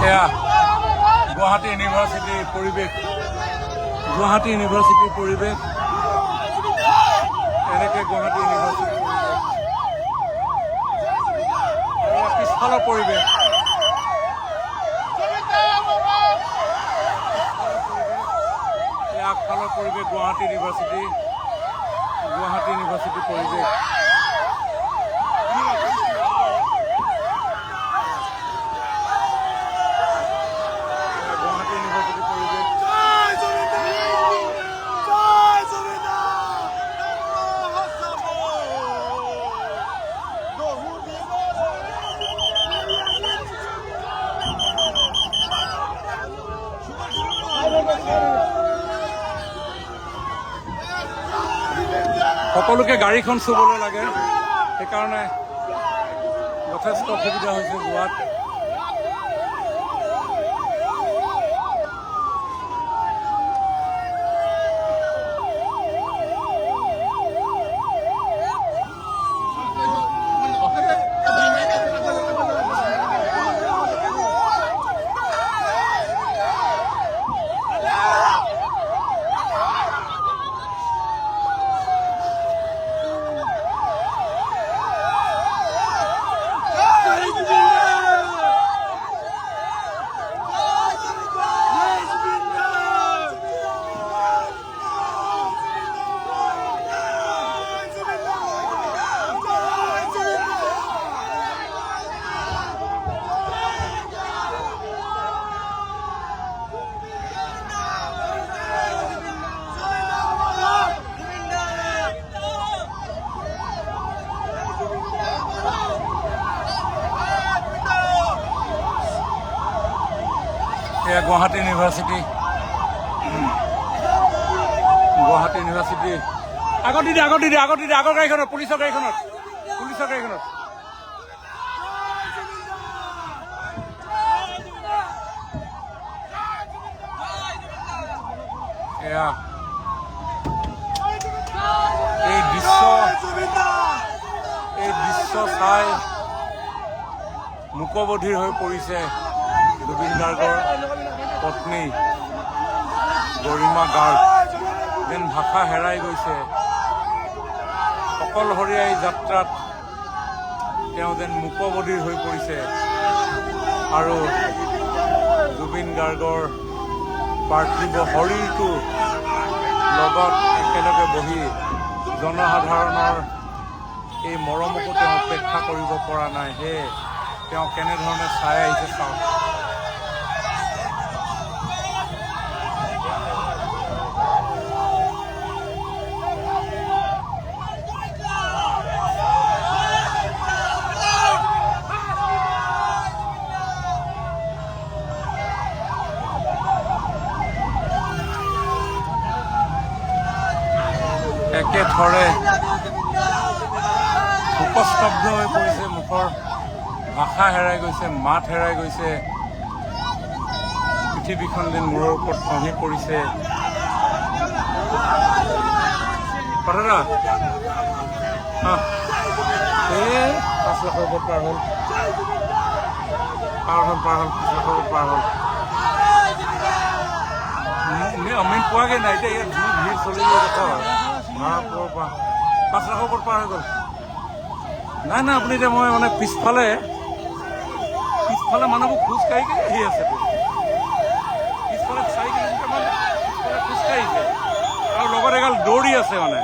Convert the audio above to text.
এয়া গুৱাহাটী ইউনিভাৰ্চিটিৰ পৰিৱেশ, গুৱাহাটী ইউনিভাৰ্চিটিৰ পৰিৱেশ। এনেকে গুৱাহাটী ইউনিভাৰ্চিটিৰ পৰিৱেশ আৰু এয়া পিছফালৰ পৰিৱেশ। এই আগফালৰ পৰিৱেশ গুৱাহাটী ইউনিভাৰ্চিটি, গুৱাহাটী ইউনিভাৰ্চিটিৰ পৰিৱেশ। এয়া গুৱাহাটী ইউনিভাৰ্চিটিৰ পৰিৱেশ। জয় জুবিন, জয় জুবিন। সকলোকে গাড়ীখন চুবলৈ লাগে, সেইকাৰণে যথেষ্ট অসুবিধা হৈছে যোৱাত। এয়া গুৱাহাটী ইউনিভাৰ্চিটি, গুৱাহাটী ইউনিভাৰ্চিটি। আগত দি দে, আগত দি দে, আগত দি দে, আগৰ গাড়ীখনত, পুলিচৰ গাড়ীখনত, পুলিচৰ গাড়ীখনত। এয়া এই দৃশ্য, এই দৃশ্য চাই মুকবধিৰ হৈ পৰিছে জুবিন গাৰ্গৰ পত্নী গৰিমা গাৰ্গ। যেন ভাষা হেৰাই গৈছে। অকলশৰীয়া এই যাত্ৰাত তেওঁ যেন মুকবধিৰ হৈ পৰিছে আৰু জুবিন গাৰ্গৰ পাৰ্থিৱ শৰীৰটো লগত একেলগে বহি জনসাধাৰণৰ এই মৰমকো তেওঁ উপেক্ষা কৰিব পৰা নাই। সেয়ে তেওঁ কেনেধৰণে চাই আহিছে চাওক। একেথৰে শোকস্তব্ধ হৈ পৰিছে, মুখৰ ভাষা হেৰাই গৈছে, মাত হেৰাই গৈছে, পৃথিৱীখন যেন মূৰৰ ওপৰত খহি পৰিছে। দাদা, এই 5 লাখৰ ওপৰত পাৰ হ'ল, পাৰ হ'ল, পাৰ হ'ল, 5 লাখৰ ওপৰত পাৰ হ'ল। আমি পোৱাগৈ নাই এতিয়া। ইয়াত যি ভিৰ চলিব দেখো, ভাড়াপুৰৰ পৰা 5 লাখৰ ওপৰত পাৰ হৈ গ'ল। নাই নাই, আপুনি এতিয়া মই মানে পিছফালে, পিছফালে মানুহবোৰ খোজ কাঢ়ি কাঢ়ি আহি আছে। পিছফালে 4 কিলোমিটাৰমান পিছফালে খোজ কাঢ়িছে আৰু লগত এগাল দৌৰি আছে মানে।